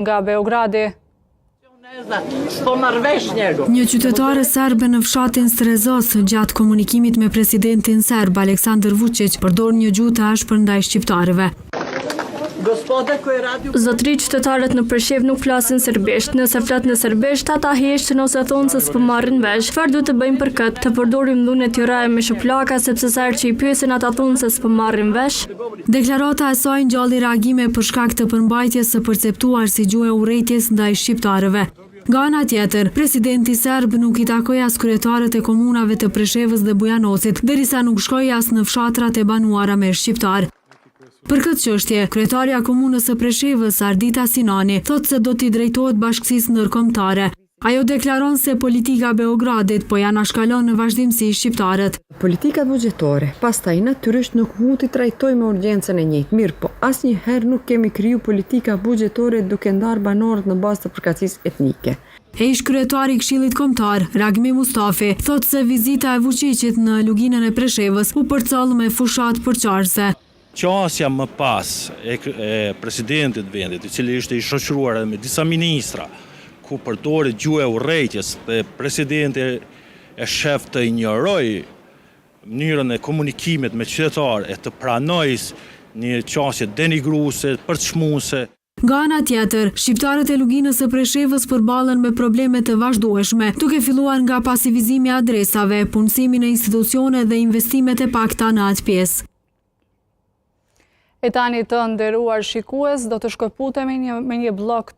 Nga Beogradi. Një qytetare serbe në fshatin Strezos, gjatë komunikimit me presidentin serb, Aleksandër Vuçiq, përdor një gjuhë të ashpër ndaj shqiptarëve. Zotëri qytetarët në Preshevë nuk flasin serbisht. Nëse flet në serbisht, ata heshtin ose thonë se s'po marrin vesh. Çfarë duhet të bëjmë për këtë? Të përdorim dhunë e t'i rrahim me shuplaka sepse sa herë që i pyesin ata thonë se s'po marrin vesh? Deklarata e saj ngjalli reagime për shkak të përmbajtjes së perceptuar si gjuhë e urrejtjes ndaj shqiptarëve. Nga ana tjetër, presidenti serb nuk i takoi as kryetarët e komunave të Preshevës dhe Bujanocit, derisa nuk shkoi as në fshatrat e banuara me shqiptarë. Për këtë çështje, kryetarja e Komunës së Preshevës, Ardita Sinani, thotë se do t'i drejtohet bashkësisë ndërkombëtare. Ajo deklaron se politika e Beogradit po i anashkalon në vazhdimësi shqiptarët. Politikat buxhetore, pastaj natyrisht nuk mund t'i trajtojmë me urgjencën e njëjtë, mirëpo asnjëherë nuk kemi kriju politika buxhetore duke ndarë banorët në bazë të përkatësisë etnike. E ish-kryetari i Këshillit Kombëtar, Ragmi Mustafi, thotë se vizita e Vuçiqit në Luginën e Preshevës u përcoll me fushatë përçarëse. Qasja më pas e presidentit të vendit, i cili ishte i shoqëruar edhe me disa ministra, ku përdoret gjuha e urrejtjes dhe presidenti e shef të injorojë mënyrën e komunikimit me qytetarë e të pranojë një qasje denigruese, përçmuese. Nga ana tjetër, shqiptarët e Luginës së Preshevës përballen me probleme të vazhdueshme, duke filluar nga pasivizimi i adresave, punësimi në institucione dhe investimet e pakta në atë pjesë. E tani të nderuar shikues, do të shkëputemi me një bllok.